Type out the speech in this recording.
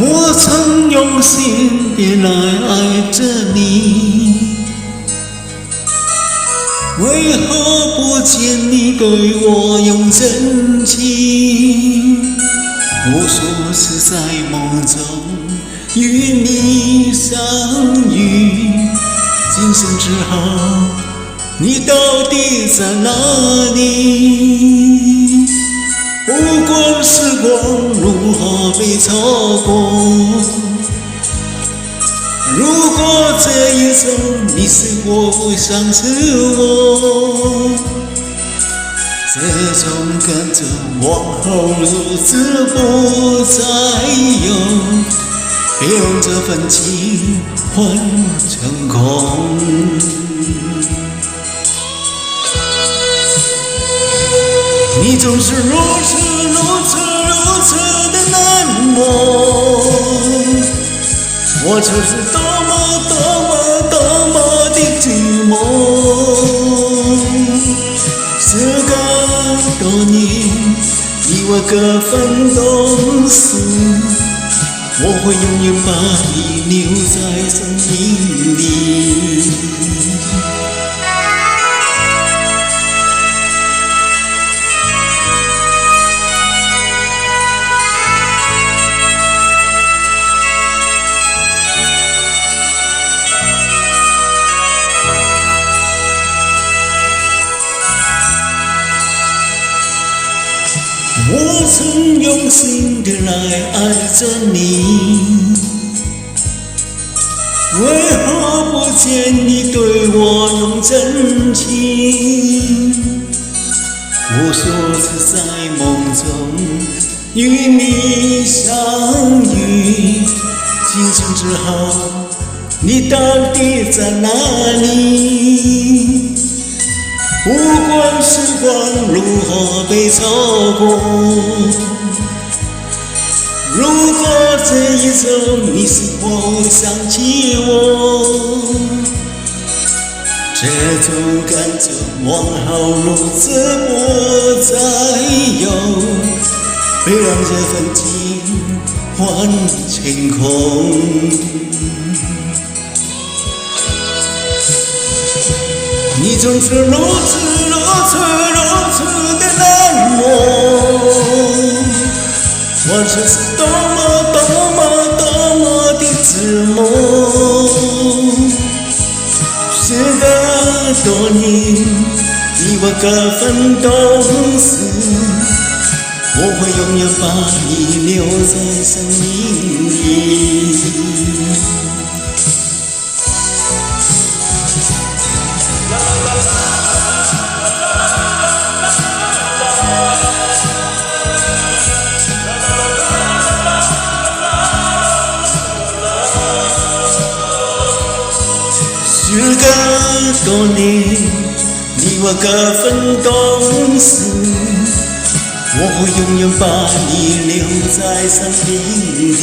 我曾用心地來愛著你，為何不見你對我用真情？無數次在夢中與你相遇，今生之後，你到底在哪裡？不管時光如何被錯過，如果這一生你是否會想起我？這種感覺往後日子不再有，別讓這份情換成空。你總是如此如此如此的冷漠，我卻是多麼多麼多麼的寂寞。時隔多年，你我各分東西，我會永遠把你留在生命裡。我曾用心地來愛著你，為何不見你對我用真情？無數次在夢中與你相遇，今生之後，你到底在哪裡？不管時光如何被錯過，如果這一生你是否會想起我？這種感覺往後日子不再有，別讓這份情換成空。你總是如此如此如此的冷漠，我卻是多麼多麼多麼的寂寞。時隔多年，你我各分東西，我會永遠把你留在生命裡。時隔多年，你我各分東西，我會永遠把你留在生命裡。